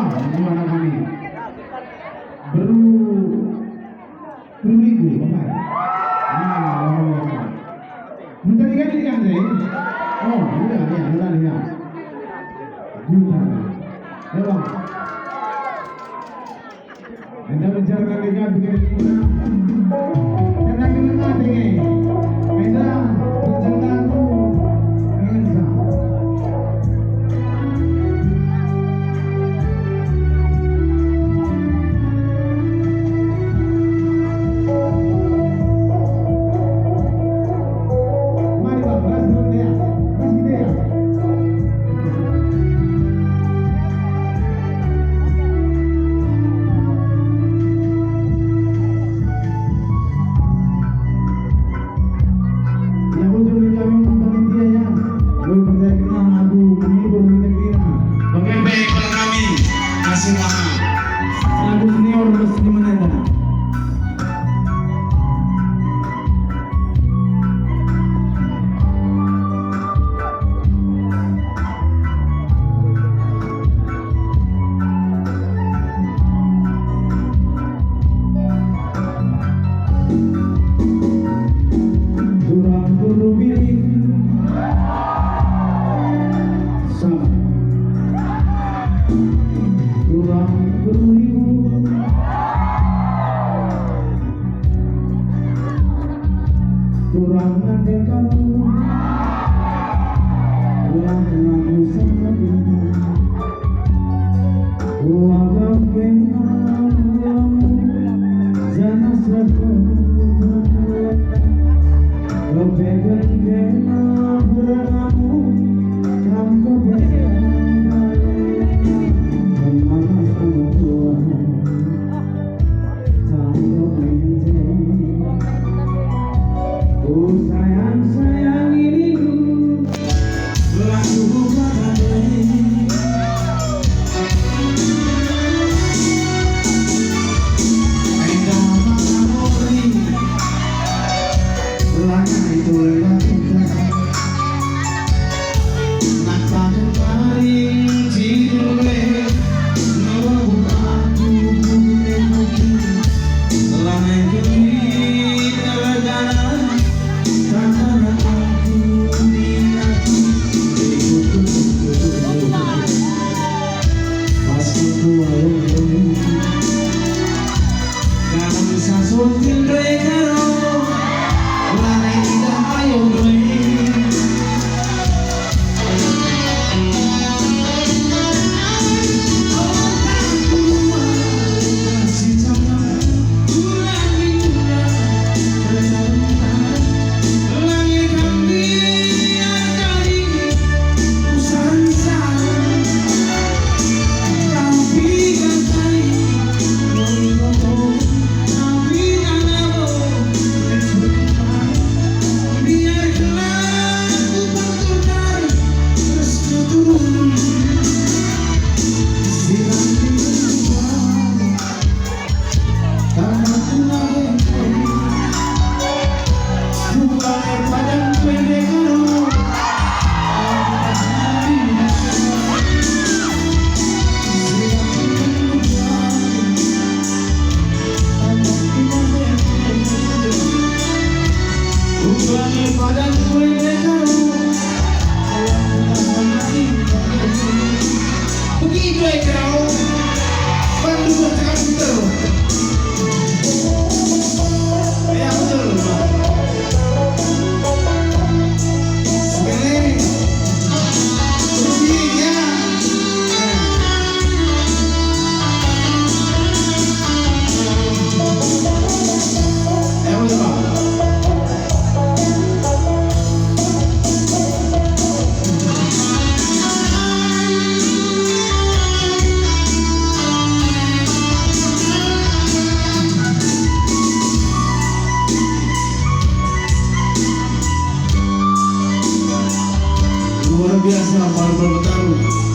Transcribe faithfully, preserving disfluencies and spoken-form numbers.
Ini anak kami. Beru, beru ibu, apa? Ah, luar biasa. Mencari kan ini kan, Andre? Oh, iya, iya, iya, iya. Bukan. Ya, Bang. Enda mencarkan deka bikin guna. Karena kena mati nge. Enda mencarkan aku. Ngensa. Mari, Bang, ras dulu ya. Ras kita ya. Ya, ujung di kami panitia ya. Lu percaya kena aku menghibur kita kira. Pemimpin ekonomi nasional. Selaku senior mesti menenda. Turang guru biring. Sama. Turang guru ibu. Turang nande karo. Ulang aku sama. Uagam kena janah satu. Kepeken kena berlaku kam kepeken. Kemana sama Tuhan? Tangkap menceng. Ku sayang-sayangi dirimu. Lagu buka tadi. Enda mata mori. Langai tole lakukan. Napa kemarin tidurle. Ngelebur aku bukan mungkin. Lanai geni ergana. Tanah aku minat. Pas aku ayo. Kalang sasuntin reka ro, lanai idah ayo doe. Begitu ya kau. Bantu buat cakap pinter. Ya, betul. Sekali. Terus ini, ya. Ya, betul, Pak. Luar biasa, Barbel Betaru.